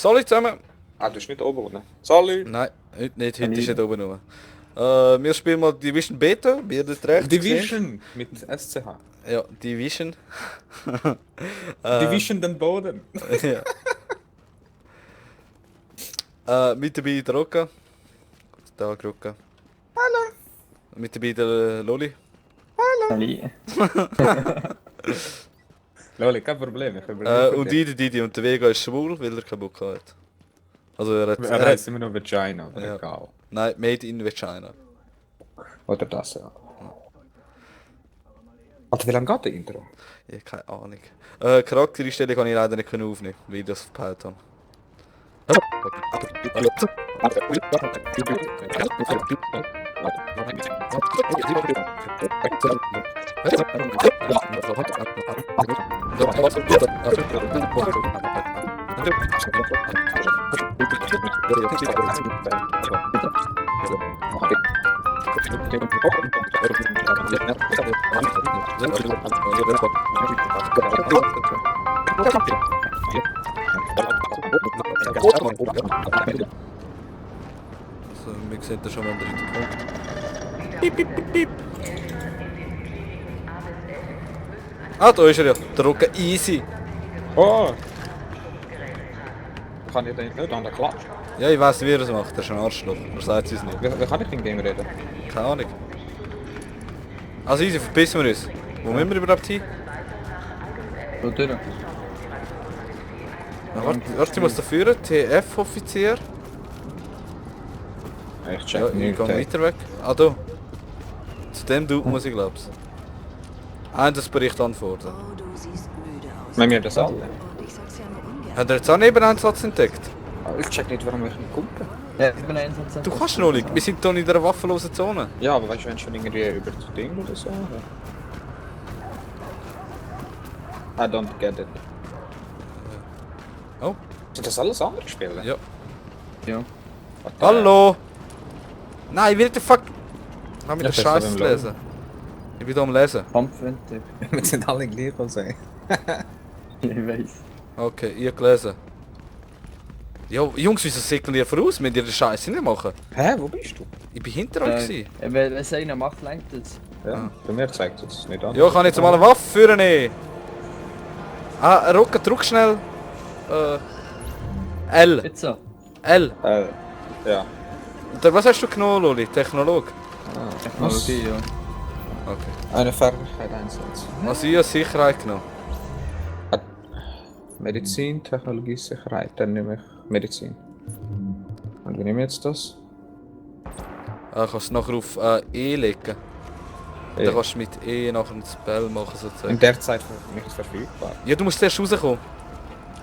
Salut zusammen! Ah, du bist nicht oben unten. Salut! Nein, heute nicht, heute ist nicht oben nur. Wir spielen mal Division Beta, wie ihr das rechts Division mit SCH. gesehen. Ja, Division. Division den Boden. Ja. Mit dabei der Roca. Guten Tag, Roca. Hallo! Mit dabei der Loli. Halli. Loli, kein Problem. Ich überlege Und ich, der Didi, und der Vega ist schwul, weil er keinen Bock hat. Also er Er hat heisst immer noch Vagina, aber Ja. egal. nein, made in Vagina. Oder das, ja. Alter, wie lange geht der Intro? Ja, keine Ahnung. Charaktereinstellung kann ich leider nicht aufnehmen, weil ich das verpeilt habe. So, wir sehen da schon mal den dritten Punkt. Piep, piep, piep, piep. Ah, da ist er ja. Der Roca easy. Oh! Kann ich den nicht an der Klappe? Ja, ich weiss nicht, wie er es macht. Er ist ein Arschloch. Er sagt es uns nicht. Wie kann ich in Game reden? Keine Ahnung. Also easy, verpissen wir uns. Wo müssen wir überhaupt hin? So durch. Warte, ich muss da führen. TF-Offizier. Ich check Ja, ich nicht. gehe weiter weg. Ah, da. Zu dem Dude muss ich, glaub's. Einsatzbericht antworten. Wenn wir das alle. Und ich sag's ja nur ungern. Hat er jetzt auch einen Nebeneinsatz entdeckt? Ich check nicht, warum ich nicht gucke. Ja, ich bin Einsatz. Du kannst noch nicht. Wir sind hier in einer waffenlosen Zone. Ja, aber weißt du, wenn schon irgendwie über das Ding oder so. I don't get it. Oh, Sind das alles andere Spiele? ja. Ja. What the- Hallo! Nein, ich will den Fuck... Lass mich Ja, den das ist Scheiß aber im lesen. Ich bin hier am Lesen. Kampfwente. Wir sind alle gleich also. Ich weiss. Okay, ich hab gelesen. Ja, Jungs, wieso säckeln ihr voraus? Müsst ihr den Scheiß nicht machen? Hä, wo bist du? Ich bin hinter euch gewesen. Wenn es einer macht, lenkt es. Ja, bei mir zeigt es nicht an. Ja, kann ich jetzt mal eine Waffe führen? Ah, Rocker, drück schnell. L. Jetzt so. L. Ja. Und was hast du genommen, Loli? Technolog? Technologie, ja. Okay. Eine Fertigkeit einsetzen. Also ich habe Sicherheit genommen. Medizin, Technologie, Sicherheit. Dann nehme ich Medizin. Und wie nehme ich jetzt das? Kannst du nachher auf E legen. E. Dann kannst du mit E nachher ein Spell machen In sozusagen. der Zeit nicht verfügbar. Ja, du musst zuerst rauskommen.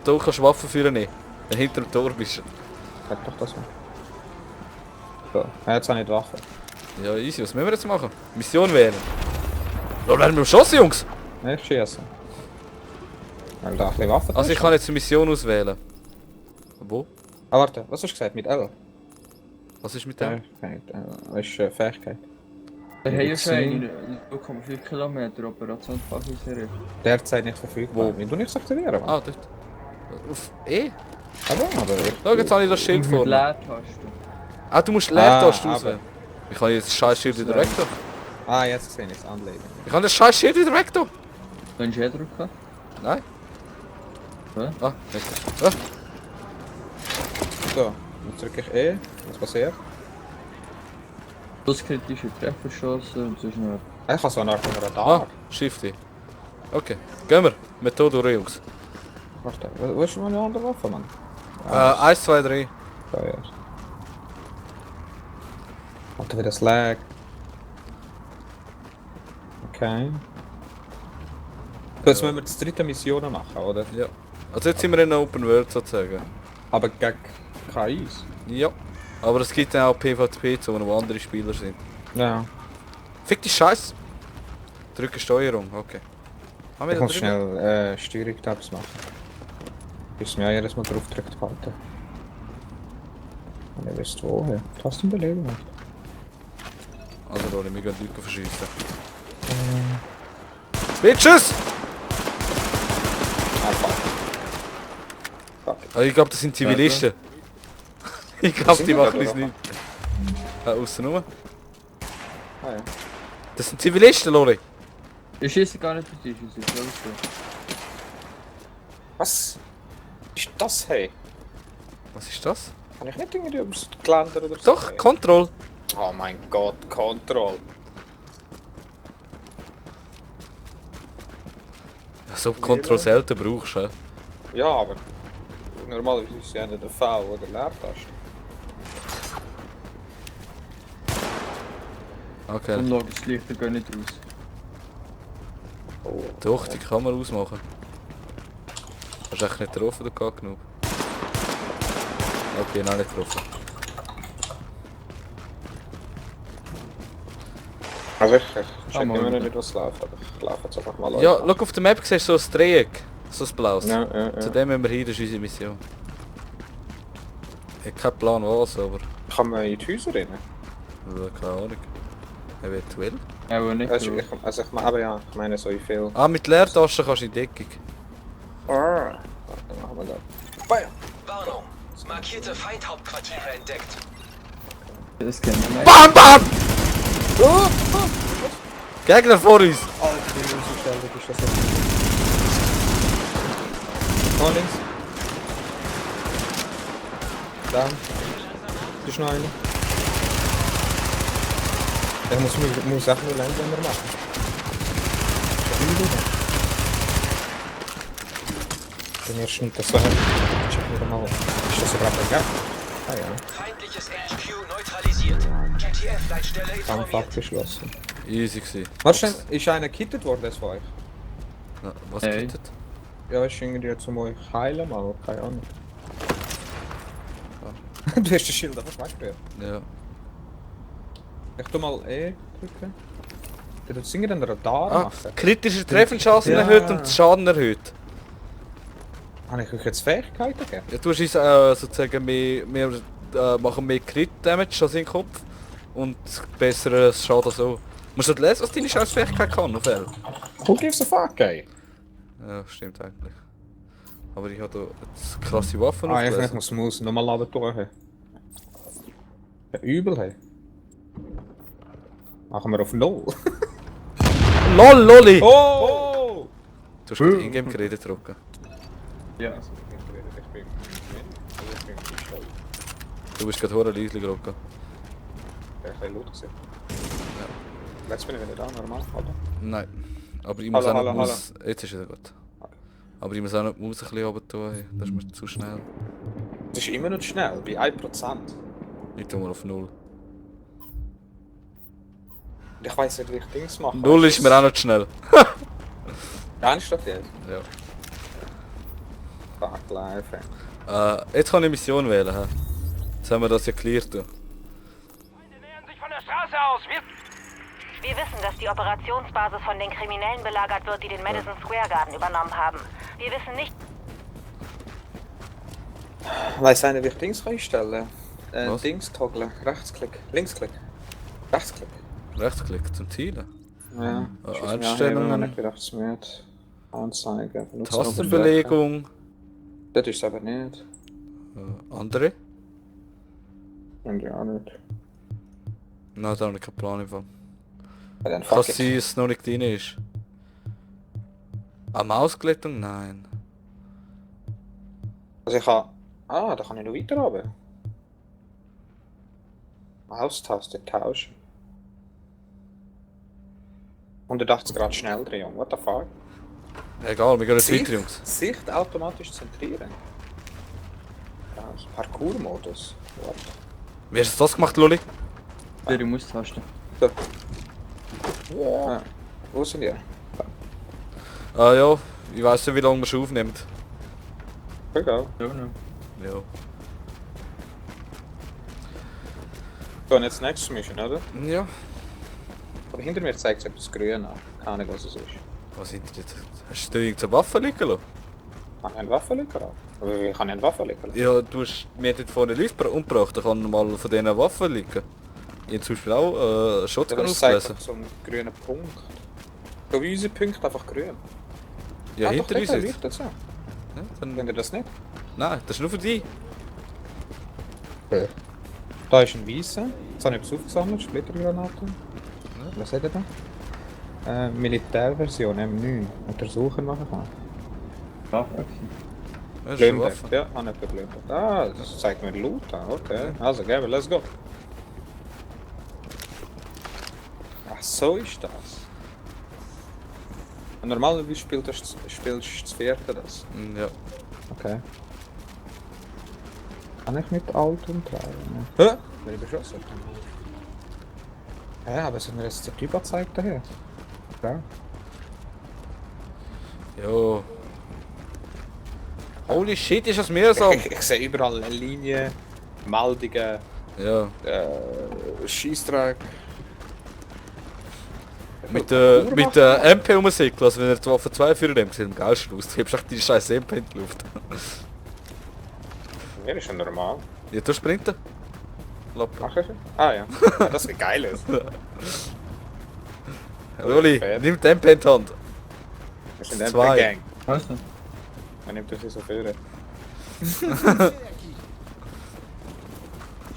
Da kannst du Waffen führen nehmen. Wenn du hinter dem Tor bist. Sag doch das mal. So, jetzt habe ich die Waffe. Ja, easy. Was müssen wir jetzt machen? Mission wählen. Da werden wir geschossen, Jungs! Nicht schießen. Weil da ein bisschen Waffe Also ich kann jetzt eine Mission auswählen. Wo? Ah, warte, was hast du gesagt? Mit L? Was ist mit dem? Fähigkeit. Das ist Fähigkeit. Wir haben ja schon Medizin. eine 0,4 Kilometer Operationsfachserie. Derzeit nicht verfügbar. Wo? Wie du nichts aktivieren? Ah, dort. Auf E? Aber ich... Schau, jetzt habe ich das Schild Mit vor mir. Leertaste. Ah, du musst Leertaste Ah, auswählen. Ich kann jetzt das scheiß Schild wieder weg tun. Ah, jetzt sehe ich es. Anlegen. Ich kann das scheiß Schild wieder weg tun. Kannst du drücken? Nein. Ja. Ah, nicht. Ah. So, jetzt drücke ich E. Was passiert? Plus kritische Trefferschuss und sonst noch. Ich habe so eine Art von Ah, Radar. Shift E. Okay, gehen wir. Methode durch, Jungs. Warte, wo ist meine andere Waffe, Mann? 1, 2, 3. Da ja. Alter, wie das lag. Okay. So, jetzt müssen wir die dritte Mission machen, oder? Ja. Also jetzt sind wir in einer Open World sozusagen. Aber gegen KIs. Ja. Aber es gibt dann auch PvP-Zonen, wo andere Spieler sind. Ja. Fick die Scheiß! Drücke Steuerung, okay. Haben wir Ich da muss drüben? schnell Steuerung-Tabs machen. Bis mir jedes Mal drauf drückt halten. Und ihr wisst woher. Tastenbelegung. Also Loli, wir gehen Leute verschießen. Bitches! Ah, fuck. Fuck. Aber ich glaube, das sind Zivilisten. Ich glaube, sind die wir machen da, uns oder? nicht. Aussen rum. Ah ja. Das sind Zivilisten, Lori. Ich schieße gar nicht auf dich, ich schieße alles so. Was? Ist das, hey? Was ist das? Kann ich nicht irgendwie übers Geländer oder so? Doch, Control. Oh mein Gott, Control. Als ob du Control selten brauchst, hä? Ja, aber normalerweise ist es ja nicht der V oder Leertaste. Okay. Unlogisches Lichter gehen nicht raus. Oh. Doch, die kann man ausmachen. Hast du echt nicht getroffen, du Kack genug? Okay, noch nicht getroffen. Also ich check mal immer noch wieder. nicht, was läuft, aber ich laufe jetzt einfach mal Ja, schau auf der Map, siehst du so ein Dreieck. So ein blaues. Ja. Zu dem müssen wir hin, das ist unsere Mission. Ich habe keinen Plan was, aber... Kann man in die Häuser rein? Keine Ahnung. Eventuell. Aber nicht Also drauf. ich meine, ja, ich meine so viel. Ah, mit Leertaschen kannst du in die Deckung. Dann machen wir das. Feuer! Warnung! Markierte Feindhauptquartiere entdeckt. Das kennen wir nicht. BAM BAM! Gegner vor uns! Alter, wie unverständlich ist das jetzt? Oh, links. Dann. Das ist noch einer. Ich muss auch nur langsamer machen. Den ersten nicht das so her. Checken wir mal. Ist das überhaupt ein Gap? Ah ja. Feindliches HQ neutralisiert. GTF-Leitstelle Kampf informiert. abgeschlossen. Easy gewesen. Was denn? Ist einer gekittet worden von euch? Ja, was Hey. kittet? Ja, ist irgendwie zum euch heilen mal, keine Ahnung. Du hast das Schild einfach weggerührt. Ja. Ich tu mal E drücken. Der tut singer den Radar Ah, machen. kritische Treffenschancen Ja. erhöht und Schaden erhöht. Habe ich euch jetzt Fähigkeiten gegeben? Ja, du hast uns sozusagen machen mehr Crit-Damage als in den Kopf. Und besseres Schaden so. Musst du nicht lesen, was deine Scheißfähigkeit kann, auf L? Who gives a fuck, ey? Ja, stimmt eigentlich. Aber ich habe da jetzt krasse Waffen Ah, ich aufgelesen. muss Maus nochmal laden tun. Ja, übel, hey. Machen wir auf 0. LOL, Loli! Oh! Du hast gerade Ingame geredet drücken. Ja. Du bist gerade hure leise drücken. Ja, ein bisschen laut gewesen. Jetzt bin ich wieder da, normal, oder? Nein. Aber ich muss Hallo, auch noch die hallo, Maus... Jetzt ist es gut. Aber ich muss auch noch die Maus ein bisschen runter tun. Hey. Das ist mir zu schnell. Das ist immer noch schnell, bei 1%. Ich tue mal auf 0. Und ich weiss nicht, wie ich Dings mache. 0 ist mir auch nicht schnell. Ernsthaft jetzt? Ja. Fuck life, ey. Jetzt kann ich Mission wählen. He. Jetzt haben wir das ja cleared. Du. Wir wissen, dass die Operationsbasis von den Kriminellen belagert wird, die den Madison Square Garden übernommen haben. Wir wissen nicht... Weiss einer, wie ich Dings kann einstellen kann? Was? Dings toggeln. Rechtsklick. Linksklick. Rechtsklick. Rechtsklick zum Zielen. Ja. Einstellungen. Ich gedacht, es wird Anzeigen. Tastenbelegung. Das ist es aber nicht. Andere? Und ja auch nicht. Nein, da habe ich keinen Plan. Im Fall. Ja, dann Kann fuck es sein, it. dass es noch nicht drin ist? Eine Mausglättung? Nein. Also ich kann... Ah, da kann ich noch weiter runter. Maustaste tauschen. 180 Grad schnell drehen, what the fuck? Egal, wir gehen jetzt weiter, Jungs. Sicht automatisch zentrieren. Ja, das ist Parkour-Modus. What? Wie hast du das gemacht, Loli? Die Maustaste. So. Ja. Wo sind die? Ah ja, ich weiss nicht, wie lange wir schon aufnehmen. Egal. Ja, ne. Ja. So, und jetzt nächstes Mission, oder? Ja. Aber hinter mir zeigt es etwas grün an. Keine Ahnung, was es ist. Was sind die jetzt? Hast du irgendeine Waffe liegen lassen? Kann ich eine Waffe liegen? Aber wie kann ich eine Waffe liegen? Ja, du hast mir dort vorne Leute umgebracht, da kann mal von diesen Waffen liegen. Ich habe zum Beispiel auch Shotgun Das zeigt ausgelesen. einfach so einen grünen Punkt. So wie unsere Punkte einfach grün. Ja, hinter doch, uns dort jetzt. leuchtet so. Ja, Wenn dann... ihr das nicht? Nein, das ist nur für dich. Da ist ein Weißer. Jetzt habe ich etwas aufgesammelt, Splittergranaten. Was hat er da? Militärversion M9. Untersuchen machen kann. Waffe. Das ist eine Blöndert, Waffe. ja, habe ich geblöndert. Ah, das zeigt mir Loot an, okay. Also, gehen wir, let's go. Ach, so ist das. Und normalerweise spielst du das vierte das. Ja. Okay. Kann ich mit Alt umtreiben? Hä? Bin ich beschossen? Ja, aber es hat mir jetzt der Typ gezeigt daher. Ja. Jo. Holy shit, ist das mühsam. Ich sehe überall Linien, Meldungen, Ja. Scheissdreck. Mit der MP rumsäckeln, also wenn er die Waffe 2 für den sieht am geilsten aus. Du hebst echt die scheiß MP in die Luft. Ja, ist ja normal. Ja, du sprinten. Lappen. Mach ich? Ah ja. Das ist geil. Ist. Roli, nimm die MP in die Hand. Wir sind ein Zwei. Gang. Was? Man nimmt das so führen.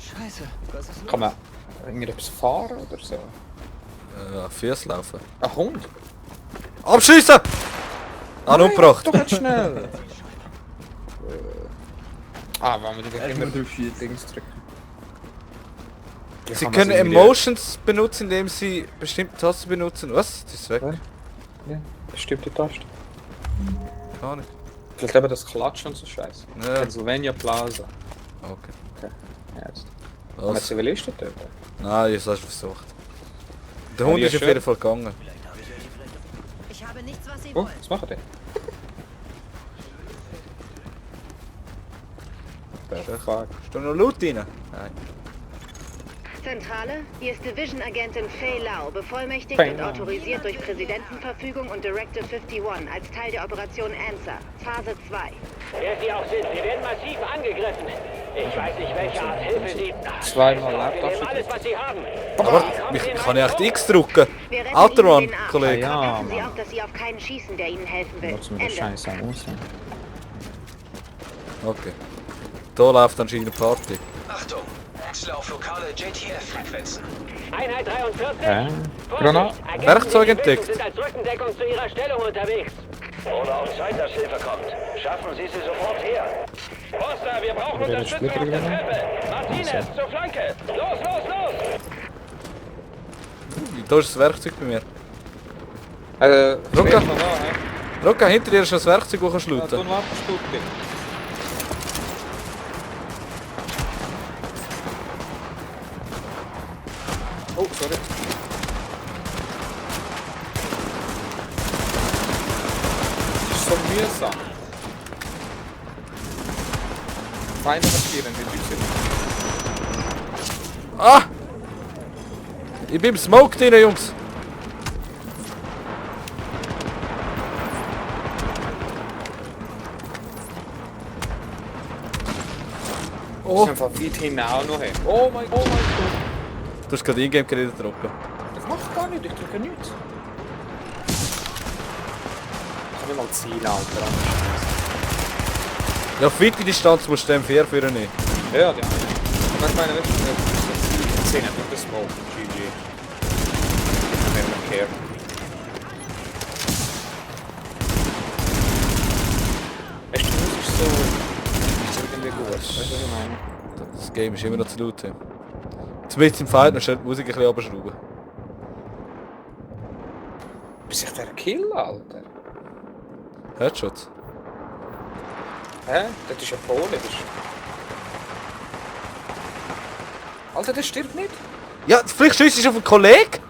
Scheiße, was ist Kann man irgendetwas fahren oder so? Füße laufen. Ein Hund? Abschießen! Anumgebracht. Doch jetzt schnell! wenn wir die Erstmal immer durchschießen. Dings drücken. Sie können Emotions benutzen, indem sie bestimmte Tasten benutzen. Was? Das ist weg. Ja, das stimmt die Taste. Gar nicht. Vielleicht eben das Klatschen und so Scheiße. Ja. Pennsylvania Plaza. Okay. Ja, jetzt. Haben wir Was? Zivilisten dort? Nein, ich hab's versucht. Der Ja, Hund die ist ist auf schön. jeden Fall gegangen. Ich habe nichts, was Sie Oh, wollen. was machen die? Fuck. Ist da noch Loot rein? Nein. Zentrale, hier ist Division-Agentin Fei Lau, bevollmächtigt Fei und Lau. autorisiert durch Präsidentenverfügung und Directive 51 als Teil der Operation Answer, Phase 2. Wer Sie auch sind, Sie werden massiv angegriffen. Ich weiß nicht, welche Art Hilfe Sie... Zweimal Wir Laptop. nehmen alles, was Sie haben. Aber ich kann ja echt X drücken. Wir retten Outrun, Ihnen den Arsch. Kollege. Ah, ja, Achten Sie Mann. auf, dass Sie auf keinen schießen, der Ihnen helfen will. Lass mir das Ende. Scheiß an raus. Okay. Da läuft anscheinend eine Party. Achtung, wechsle auf lokale JTF-Frequenzen. Einheit 43. Granat. Agenten Werkzeug in die entdeckt. Büschen sind als Rückendeckung zu Ihrer Stellung unterwegs. Oder auch Zeit, dass Hilfe kommt. Schaffen Sie sie sofort her. Poster, wir brauchen Wer ist Unterstützung auf der Splittergranat? Treppe. Martinez, zur Flanke. Los, los, los. Da ist das Werkzeug bei mir. Rocker. Rocker. Rocker, hinter dir ist das Werkzeug, das kannst du Ja, looten. dann wartest du bitte. Oh, sorry. Das ist so mühsam. Feinde markieren, die Bücher. Ah! Ich bin im Smoke drin, Jungs. Oh. Das ist einfach weit hinten auch noch hin. Oh mein Gott. Du hast gerade in-game geredet, Rocker. Ich mach gar nicht, ich drücke nichts. Ich kann nicht mal zielen, Alter. Ja, auf weite Distanz musst du den M4 führen nicht. Ja, die haben. Ich meine, weißt du, ich sehe einfach das Smoke. GG. Ich habe nicht mehr. Weißt du, das ist so. Das ist irgendwie gut. Weißt du, was ich meine? Das Game ist immer noch zu laut. Zumindest im Fight, dann die Musik ein bisschen runterschrauben. Bis ich der Kill, Alter. Headshots. Hä? Das ist ein Pole. Das ist... Alter, der stirbt nicht. Ja, vielleicht schießt du auf einen Kollegen?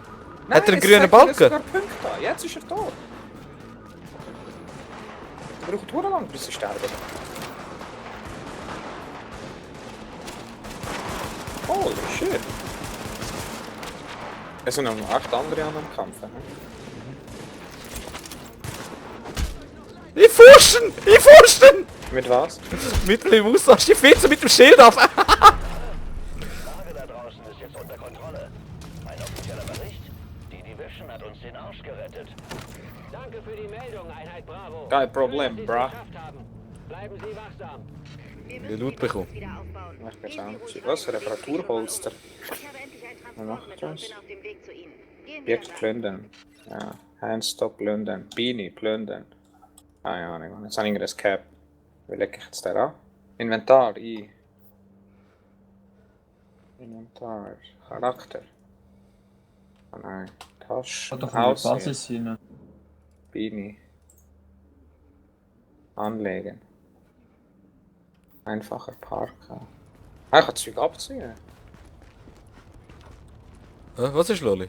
Hat er einen es grünen zeigt mir Balken? sogar Punkte an. Jetzt ist er tot. Er braucht sehr lang, bis sie sterben. Holy shit. Es sind noch 8 andere an am Kampf. Ich forschen! Ich forschen! Mit was? Mit dem Austausch, die Fitze mit dem Schild auf! Die Lage da draußen ist jetzt unter Kontrolle. Ein offizieller Bericht. Die Division hat uns den Arsch gerettet. Danke für die Meldung, Einheit Bravo. Kein Problem, Schön, dass Sie es bra. geschafft haben. Bleiben Sie wachsam. Wir Wie müssen Loot die bekommen. Basis wieder aufbauen. Ich bin Gehen down. Sie ruhig Was, weiter. Reparaturholster? Ich habe endlich ein Was macht Transportmittel und das? bin auf dem Weg zu Ihnen. Gehen wir Objekt dann. plündern. Ja, Handstop plündern. Beanie plündern. Keine Ahnung, jetzt habe ich ein Cap. Wie lege ich jetzt da an? Inventar ein. Inventar. Charakter. Oh nein. Taschen. Hat doch eine Aussehen. Basis rein. Beanie. Anlegen. Einfacher Parker. Ah, ich kann Zeug abziehen. Was ist Loli?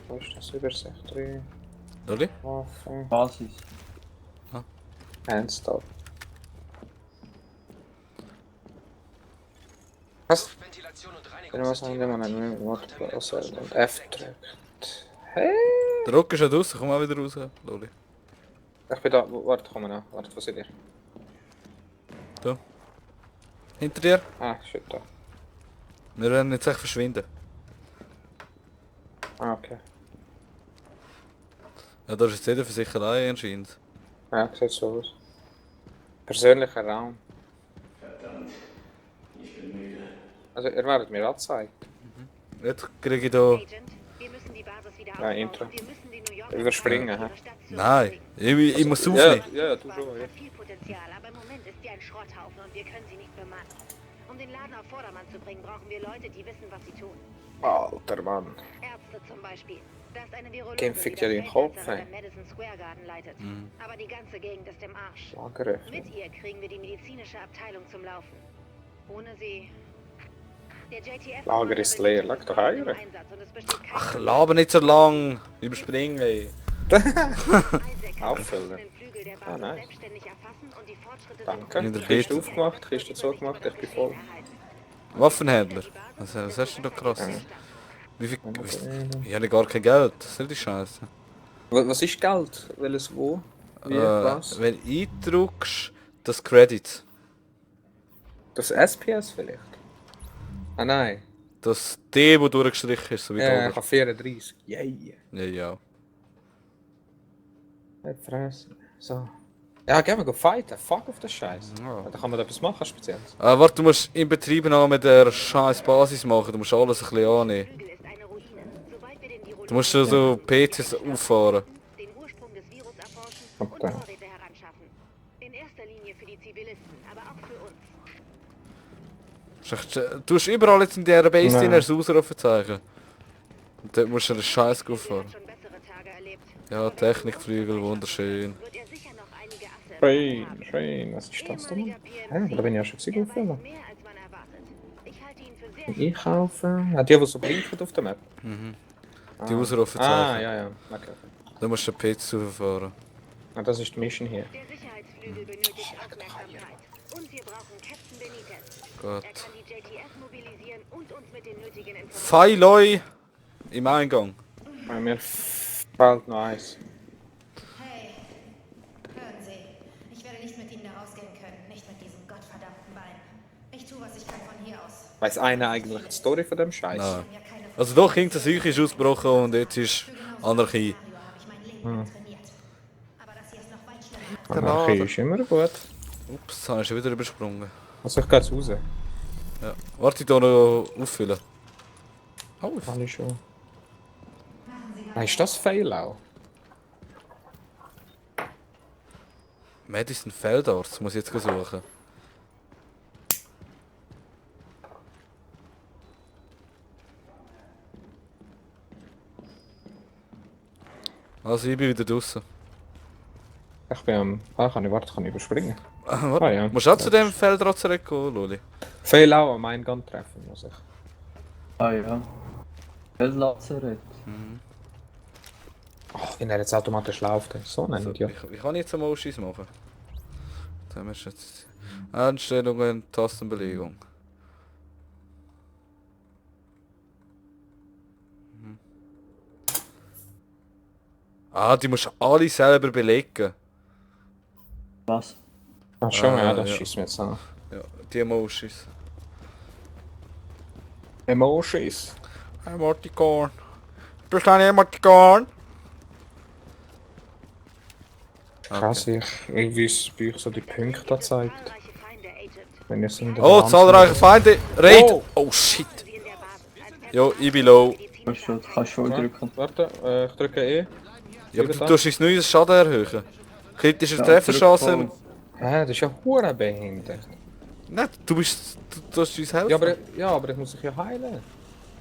Wo ist das? Übersicht 3. Loli? Waffe. Basis. Handstop. Was? Ventilation und Wenn was haben wir Reinigungssysteme. noch nicht und F drückt. Hey! Der Rock ist ja draußen, komm auch wieder raus, Loli. Ich bin da. Warte, komm noch. Warte, wo seid ihr? Hinter dir? Ah, shit, da. Wir werden jetzt echt verschwinden. Ah, okay. Ja, da ist jetzt jeder für sich allein anscheinend. Ja, sieht so aus. Persönlicher Raum. Also, ihr werdet mir angezeigt. Jetzt kriege ich da... Agent, wir müssen die Basis wieder Ja, aufbauen. Intro. Wir müssen die New York Überspringen, hä? Nein, ich muss Ja, aufnehmen. ja, Die du Basis schon. hat viel Potenzial, aber im Moment ist sie ein Schrotthaufen und wir können sie nicht bemannen. Um den Laden auf Vordermann zu bringen, brauchen wir Leute, die wissen, was sie tun. Alter Mann. Ärzte zum Beispiel. Da ist eine Virologin, Game die fickt das ja den Kopf, Weltcenter ey. im Madison Square Garden leitet. Aber die ganze Gegend ist im Arsch. Lageröffnung. Mit ihr kriegen wir die medizinische Abteilung zum Laufen. Ohne sie... Der JTF Lager ist leer, lag doch ein. Ach, laber nicht so lang. Überspringen, ey. Auffüllen. Ah, nice. Danke. In der Kiste Bett. aufgemacht, Kiste zugemacht, ich bin voll. Waffenhändler. Was hast du da krass? Wie viel... Ich habe gar kein Geld. Das ist nicht die Scheiße. Was ist Geld? Welches wo? Wie, was? Wenn du eindruckst, das Credit. Das SPS vielleicht? Ah nein. Das D, wo durchgestrichen ist, so wie Ja, da ich habe 34. Yay. Ja, ja. Nicht fressen. So. Ja, gehen wir fighten. Fuck auf den Scheiß. Ja. Da kann man da etwas machen, Spezielles. Warte, du musst im Betrieb noch mit der scheiß Basis machen. Du musst alles ein bisschen annehmen. Du musst so PCs auffahren. Den Ursprung des Virus erforschen Okay. und Vorräte heranschaffen. In erster Linie für die Zivilisten, aber auch für uns. Du hast überall jetzt in dieser Base Nein. drin ein Ausrufezeichen. Und dort musst du den Scheiß Er auffahren. hat schon bessere Tage erlebt. Ja, Technikflügel, wunderschön. Wird er sicher noch einige Asse Schön, haben. schön. Was ist das denn? Ehemaliger Hä, da bin ich ja schon Er gesehen. weiß mehr, als man erwartet. Ich halte ihn für sehr Einkaufen. Ja, die so blinken auf der Map. Die Ausrufezeichen. Ah, ja, ja. Okay. Da musst du den PC auffahren. Ah, das ist die Mission hier. Der Sicherheitsflügel benötigt Aufmerksamkeit. Und wir brauchen Captain Benitez. Gut. Er kann die JTF mobilisieren und uns mit den nötigen Informationen... Feiloi im Eingang. Ah, mir fehlt noch eins. Hey, hören Sie. Ich werde nicht mit Ihnen da rausgehen können. Nicht mit diesem gottverdammten Bein. Ich tue, was ich kann von hier aus. Weiß einer eigentlich die Story von dem Scheiß? Nein. Mir keine Also doch, irgendein Zeug ist ausgebrochen und jetzt ist Anarchie. Szenario habe ich mein Leben lang trainiert. Aber das hier ist noch weit schlimmer. Anarchie ist immer gut. Ups, das habe ich schon wieder übersprungen. Also ich gehe jetzt raus. Ja. Warte, ich da noch auffüllen. Oh, Kann ich schon. Ah, ist das Fail auch? Madison Feldarzt muss ich jetzt suchen. Also ich bin wieder draußen. Ich bin am... Ah, kann ich überspringen? Warte, Ah, ja. musst du auch zu dem Feldarzt zurückgehen, Loli? Fail auch am Eingang treffen, muss ich. Ah ja. Lazarett. Ach, wenn er jetzt automatisch läuft, so ein Also, Idiot. ich kann jetzt einmal Ausschuss machen. Da haben wir jetzt Einstellungen, Tastenbelegung. Ah, die musst du alle selber belegen. Was? Ach schon, ja, Ah, das ja. schießt mir jetzt an. Ja, die Emotions. Emotions. Emoticon. Bist du ein Emoticon? Krass, irgendwie ist bei euch so die Punkte angezeigt. Zahlreiche Feinde, Agent. Wenn ihr so in der Oh, Balance zahlreiche seid. Feinde! Raid! Oh. Oh shit! Sie in der Basis als Jo, ich bin low. Kannst du drücken. Warte, ich drücke E. Ja, aber du tust uns neues Schaden erhöhen. Kritische Ja, Trefferchance. drück Hä, das ist ja hure behindert. Nein, du tust uns helfen. Aber ich muss dich ja heilen.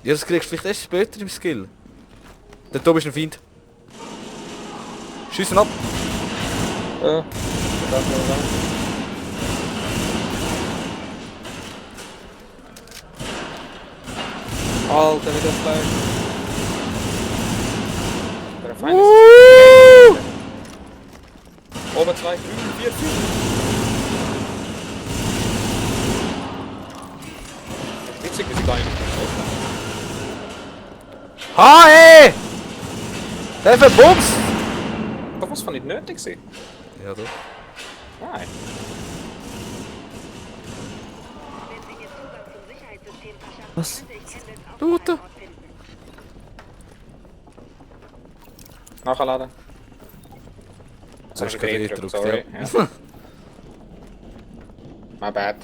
Ja, das kriegst du vielleicht erst später im Skill. Dort oben ist ein Feind. Schiessen ab! Alter, wie das läuft. Der Feind ist... Oben 2, 3, 4, 5. Witzig, wie sie gar nicht geschossen Ha, ey! Der verbumst! haben. Doch was von nicht nötig gewesen. Ja, doch. Nein. Wenn Sie mir Zugang zum Sicherheitssystem verschaffen, Was? könnte ich Candace auch Looten. vor Ort finden. Nachladen. Du hast gerade gedrückt, sorry. ja. Ja. My bad.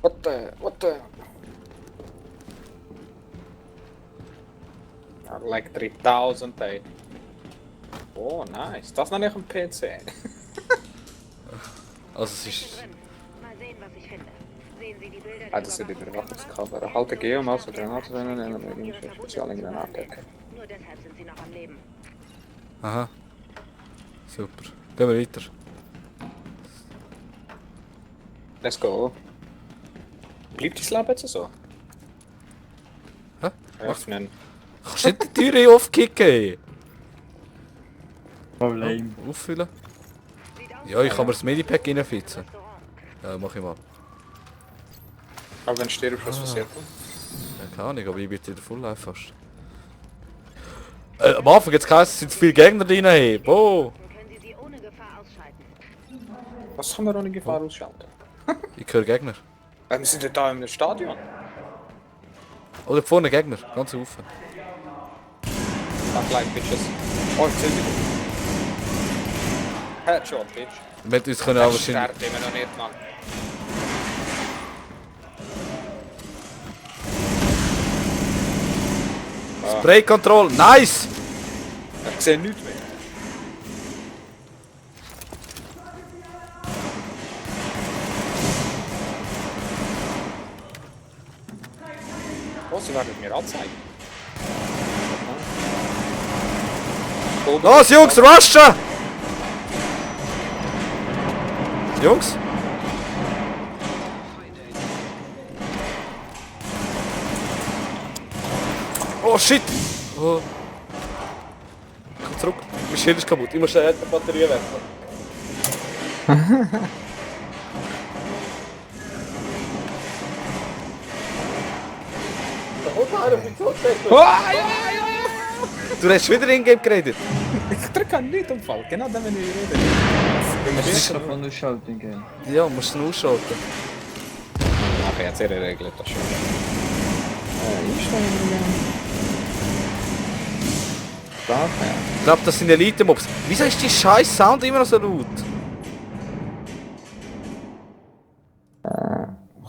What the? Like 3000, ey. Oh, nice. Das nenne ich ein PC. Also es ist... Drin. Mal sehen, was ich finde. Sehen Sie die Bilder Ah, das sind die Überwachungskamera. Halte G, um aus der Granate zu nennen, und eine spezielle Granate. Okay. Nur deshalb sind Sie noch am Leben. Aha. Super. Gehen wir weiter. Let's go. Bleibt das Leben jetzt so? Hä? Öffnen. Kannst du nicht die Türe aufkicken, ey? Oh, lame. Auffüllen? Sieht aus Ja, ich kann mir das Medipack reinfitzen. Ja, mach ich mal. Aber wenn du stirbst, was passiert dann? Ja, keine Ahnung, aber ich bin wieder Full Life fast. Am Anfang jetzt geheißen, es sind zu viele Gegner drin, hey. Boah! können Sie sie ohne Gefahr ausschalten. Was kann man ohne Gefahr ausschalten? Ich höre Gegner. Wir sind ja da im Stadion. Oder vorne Gegner, ganz offen. Ach, like bitches. Oh, ich sehe sie. Headshot, bitch. Wir hätten uns können auch Das wahrscheinlich... sterbt immer noch nicht, Mann. Spray Control, nice! Ich sehe nichts mehr. Oh, sie werden mir anzeigen. Los, Jungs, rushen! Jungs? Oh shit! Oh. Komm zurück. Mein Schild ist kaputt. Ich muss schnell die Batterie wechseln. Da kommt einer auf mich Du hast wieder in-game geredet. Ich drücke nicht am Fall, genau dann, wenn ich rede. Mikrofon ausschalten gehen. Ja, musst du ausschalten. Ach, jetzt ihre Regel, das schon. Ich glaube, das sind Elite-Mobs. Wieso ist die scheiß Sound immer noch so laut?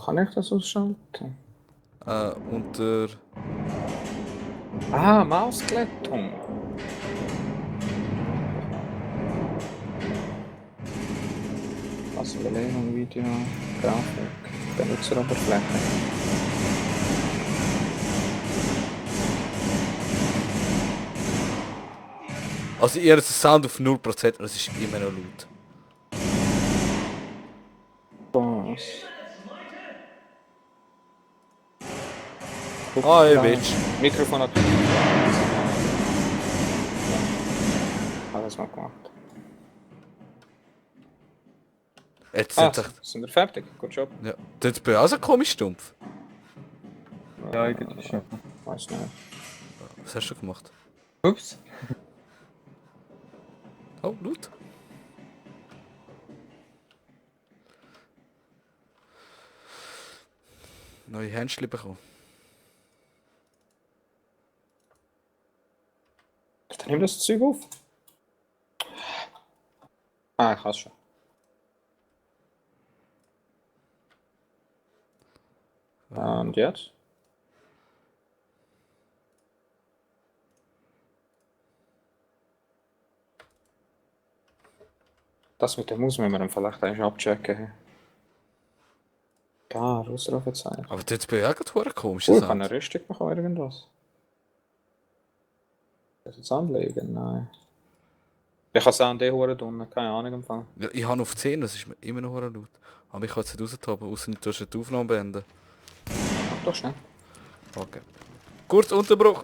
Kann ich das ausschalten? Unter... Ah, Mausglättung. Also Belegung, Video, Grafik, Benutzeroberfläche. Also ihr habt den Sound auf 0%, aber es ist immer noch laut. Was? Ah, ihr Bitch. Mikrofon hat... Alles mal gemacht. Jetzt Ah, sind sind wir fertig? Gut Job. ja. Das ist bei mir auch so komisch stumpf. Ja, eigentlich schon. Weiß nicht. Was hast du gemacht? Ups. Oh, laut. Neue Händchen bekommen. Dann nimm das Zeug auf. Ah, ich kann's schon. Und jetzt? Das mit der Maus müssen wir dann vielleicht eigentlich abchecken. Da, Ausrufezeichen. Aber jetzt bin ich auch gerade komisch. Ich kann eine Rüstung machen oder irgendwas. Das jetzt anlegen? Nein. Ich kann es auch an die Hure tun, keine Ahnung empfangen. Ja, ich habe auf 10, das ist mir immer noch verdammt laut. Aber ich kann es nicht raustaben, außer du tust die Aufnahme beenden. Mach doch schnell. Okay. Kurz Unterbruch.